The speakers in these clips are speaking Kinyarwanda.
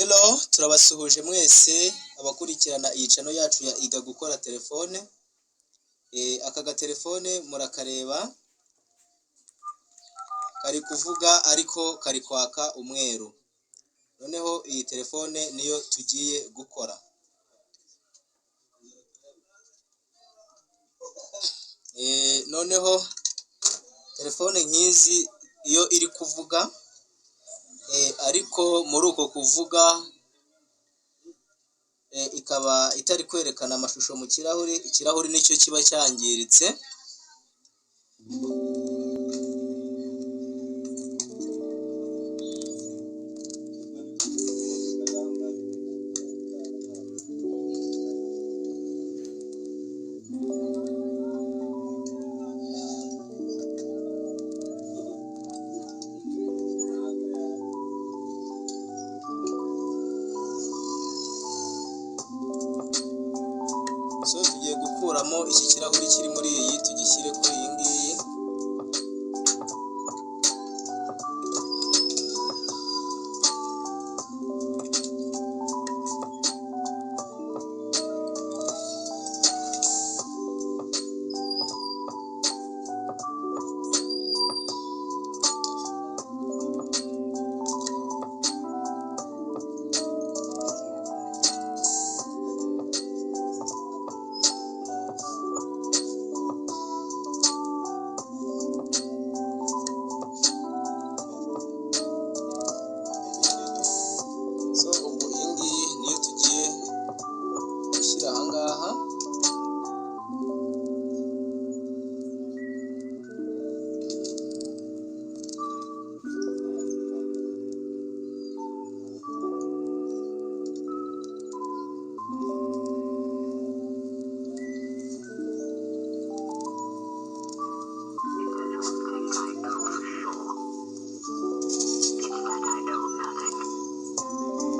Hello, turabasuhuje mwese abakurikirana iyi channel yacu ya Iga Gukora Telefone. Aka gatelefone murakareba, kari kuvuga ariko kari kwaka umweru. Noneho iyi telefone niyo tugiye gukora. Noneho telefone nk'izi iyo iri kuvuga, ariko muri uko kuvuga ikaba itari kwerekana amashusho mu kirahuri, ikirahuri nicyo kiba cyangiritse. So tugiye gukuramo iki kirahuri kiri muri iyi, tugishyire kuri iyi ngiyi. So ubwo iyi ngiyi niyo tugiye gushyira aha ngaha. If there's one thing I know for sure, it's that I know nothing.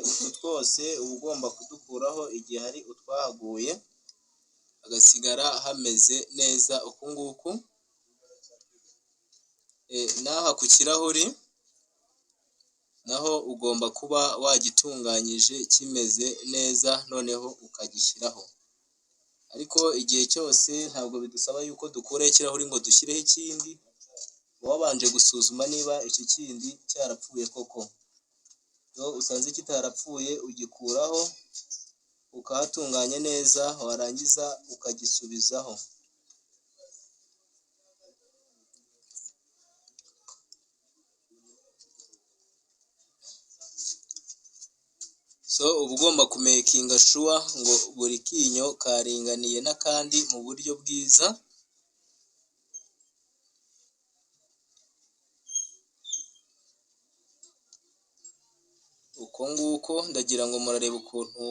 Utu twose uba ugomba kudukuraho igihe hari utwahaguye, hagasigara hameze neza uku nguku. N'aha ku kirahuri naho ugomba kuba wagitunganyije kimeze neza, noneho ukagishyiraho. Ariko igihe cyose ntabwo bidusaba yuko dukuraho ikirahuri ngo dushyireho ikindi, uba wabanje gusuzuma niba icyo kindi cyarapfuye koko. Iyo usanze kitarapfuye ugikuraho, ukahatunganya neza, warangiza ukagisubizaho. So uba ugomba kumekinga shuwa ngo buri kinyo karinganiye n'akandi mu buryo bwiza. Uko nguko ndagira ngo murareba ukuntu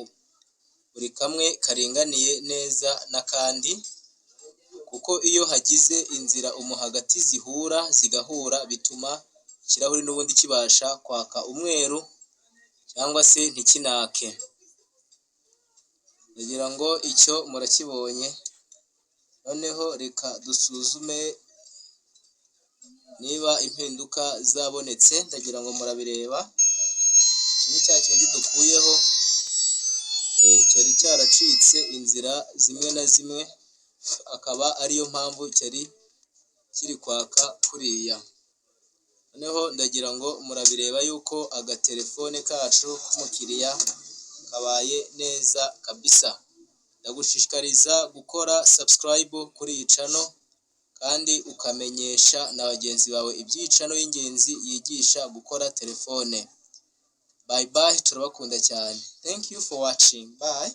buri kamwe karinganiye neza n'akandi, kuko iyo hagize inzira umu hagati zihura zigahura, bituma ikirahuri n'ubundi kibasha kwaka umweru cyangwa se ntikinake. Ndagira ngo icyo murakibonye. Noneho reka dusuzume niba impinduka zabonetse, ndagira ngo murabireba. Iki ni cya kindi dukuyeho, cyari cyaracitse inzira zimwe na zimwe, akaba ariyo mpamvu cyari kiri kwaka kuriya. Noneho ndagira ngo murabireba yuko agatelefone kacu k'umukiriya kabaye neza kabisa. Ndagushishikariza gukora subscribe kuri iyi channel, kandi ukamenyesha na bagenzi bawe iby'iyi channel y'ingenzi yigisha gukora telefone. Bye bye, turabakunda cyane. Thank you for watching. Bye.